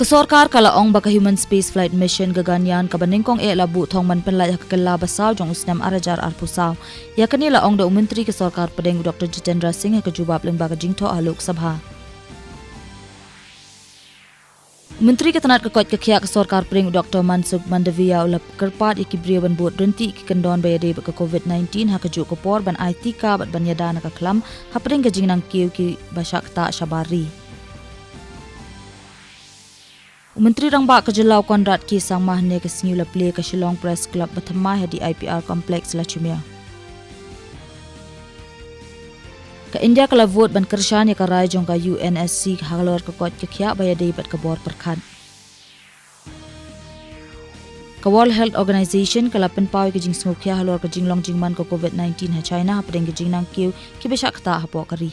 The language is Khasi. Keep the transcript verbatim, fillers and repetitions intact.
Ka sorkar ka la ong ba ka Human Space Flight Mission Gaganyaan kaba nyngkong eh la buh thong ban pynlait ha ka kylla ba saw jong u snem ar hajar arphew saw. Ïa kane la ong da u Myntri ka sorkar pdeng u Doctor Jitendra Singh ha ka jubab lyngba ka jingthoh ha Lok Sabha. U Myntri ka tnat ka koit ka khiah ka sorkar pdeng u Doctor Mansukh Mandaviya u la kyrpad ïa ki briew ban bud ryntih ki kyndon ba ïadei bad ka covid nineteen ha kajuh ka por ban ai tika bad ban ïada na ka khlam hapdeng ka jingnang kiew kiba shah ktah shabar ri. U Myntri Rangbah ka jylla u Conrad K Sangma hynne ka sngi u la plie ka Shillong Press Club ba thymmai ha D I P R Complex Lachumiere. Ka India ka la vote ban kyrshan ïa ka rai jong ka U N S C halor ka koit ka khiah ba ïadei bad ka bor pyrkhat. Ka World Health Organization ka la pynpaw ïa ka jingsngewkhia halor ka jinglong jingman ka covid nineteen ha China hapdeng ka jingnang kiew kiba shah ktah hapoh ka ri.